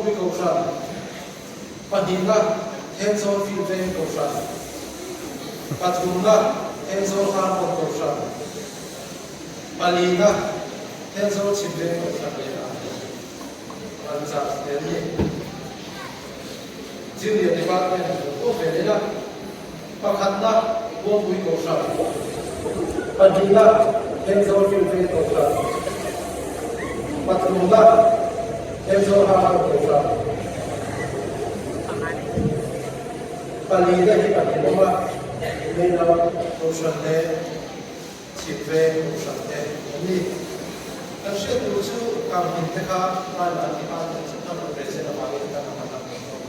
Buangpui Kohhran, pahnihna Thenzawl Field Veng Kohhran, pathumna Thenzawl Harmon Kohhran, palina Thenzawl Chhim Veng Kohhran leh a an chak te an ni. Junior Department pawh ve leh a, pakhatna Buangpui Kohhran, pahnihna Thenzawl Field Veng Kohhran, pathumna Thenzawl Harmon Kohhran, palina hi pahnih awm a, Neilo Kohhran leh Chhip Veng Kohhran te an ni. Kan hriat tur chu Kang hmin te kha Hmailam Department chu kan rawn present avangin kan han lang lo tawk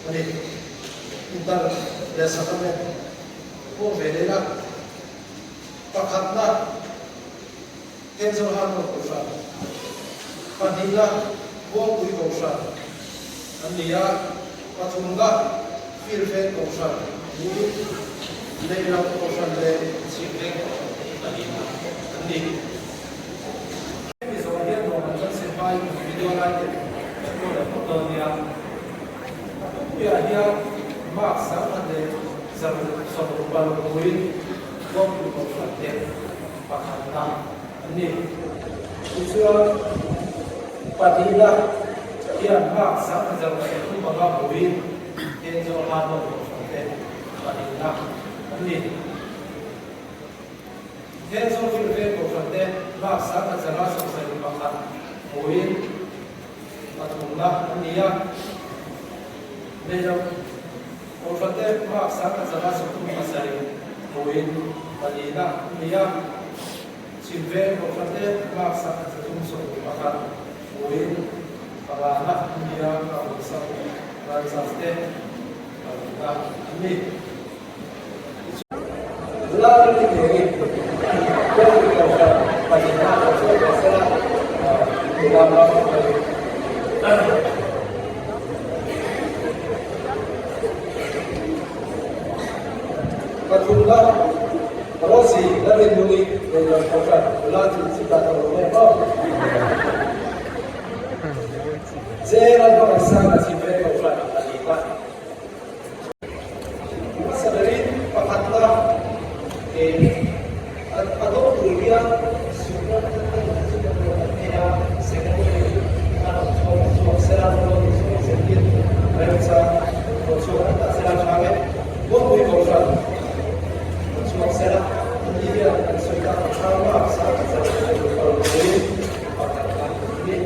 a ni. Inter leh Sacrament pawh ve leh la. Pakhatna Thenzawl Harmon Kohhran, pahnihna Buangpui Kohhran an ni a, pathumna Firveng Kohhran niin Neihloh Kohhran leh Chhimveng Kohhran te hi pahnihna an ni. Hemi zawh hian dawhkan kan sem hmain video lai te kan ngawi leh phawt dawn nia. A pumpuiah hian mark 1160 hmuin Buangpui Kohhran te pakhatna an ni. Tichuan, pahnihna hian mark 1135 hmuin Thenzawl Harmon Kohhran te pahnihna an ni. Thenzawl Field Veng Kohhran te mark 1171 hmuin pathumna an ni a. Neilo Kohhran te mark 1137 hmuin palina an ni a. Chhim Veng Kohhran te mark 1361 hmuin pangana an ni a, a awlsam Ralchas te palina an ni. Hmasa berin pakhatna a dawng tur hian Superintendent chu kan rawn an thei a, Secretary a rawn chhuak chhuak sela, rawn inchhuak zetin remchang rawn chhuak an dah sela tha e. Buangpui Kohhran rawn chhuak sela, an ni hian an sawi tak ang kha mark sang a chak rawn puiin pakhatna a ni.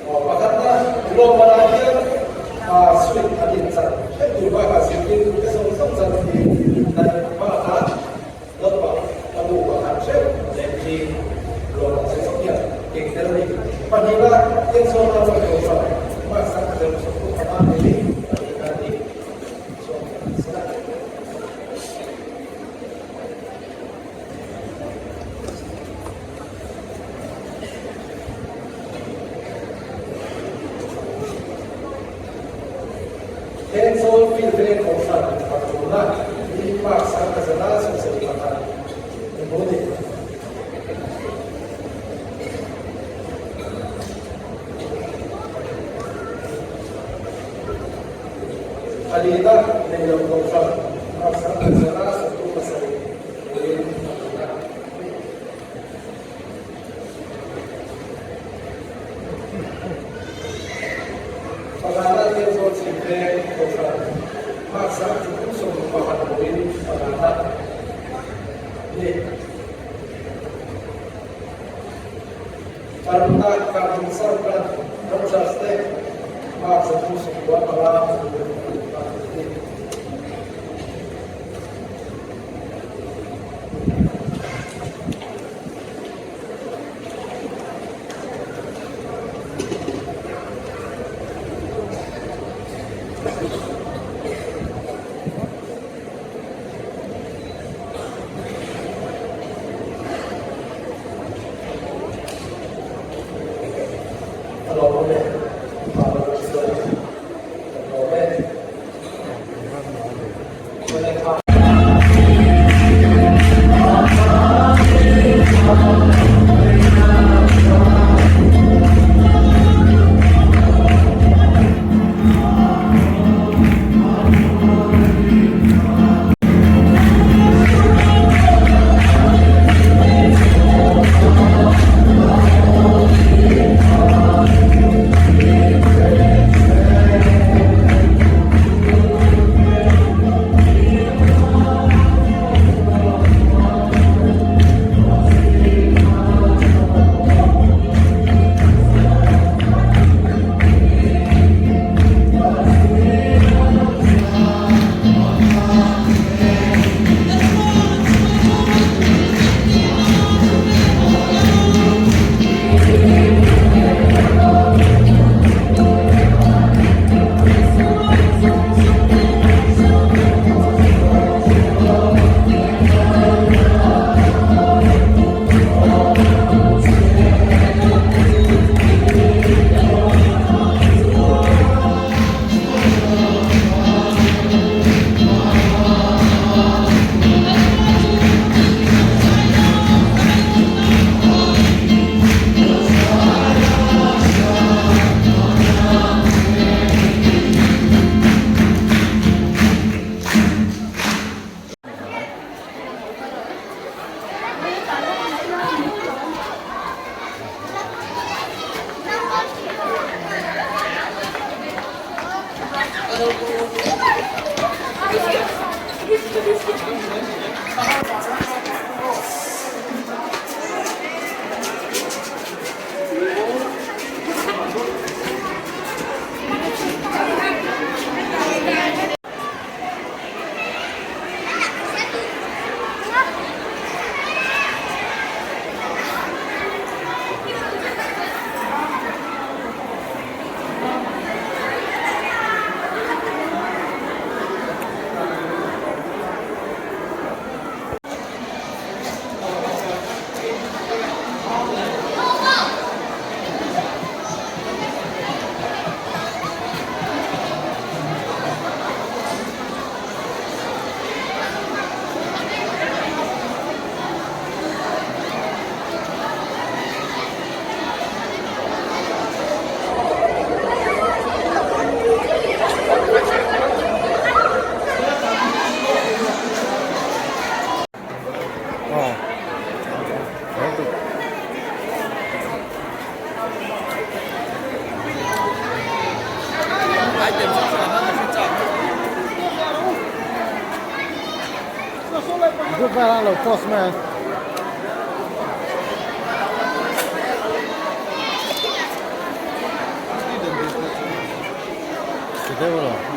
Pakhatna, lawmmanah hian suit an inchan hrep tur bakah zirtirtute zawng zawng chan hi an bakah naupang a bu pakhat hrep leh hi lawmman zawng zawng hian keng tel a ni. Pahnihna, Thenzawl a rawn kohhran mark 1135 ni pahnihna a ni. Thenzawl Field Veng Kohhran pathumna ni Park Sangkazana 71 ni hmu ni. Palina Neilo Kohhran Park Sangkazana 37 hmuin palina. Pagana Thenzawl Chhim Veng Kohhran Hmarsa 31 hmuin Pagana ni. Parukna Karhmun Sarkran Rogers te Hmarsa 35 hmuin Parukna ni. A lawm awm e, pa lo chu a lawm e. Group velah an lo post mai a. Ti deuh lo.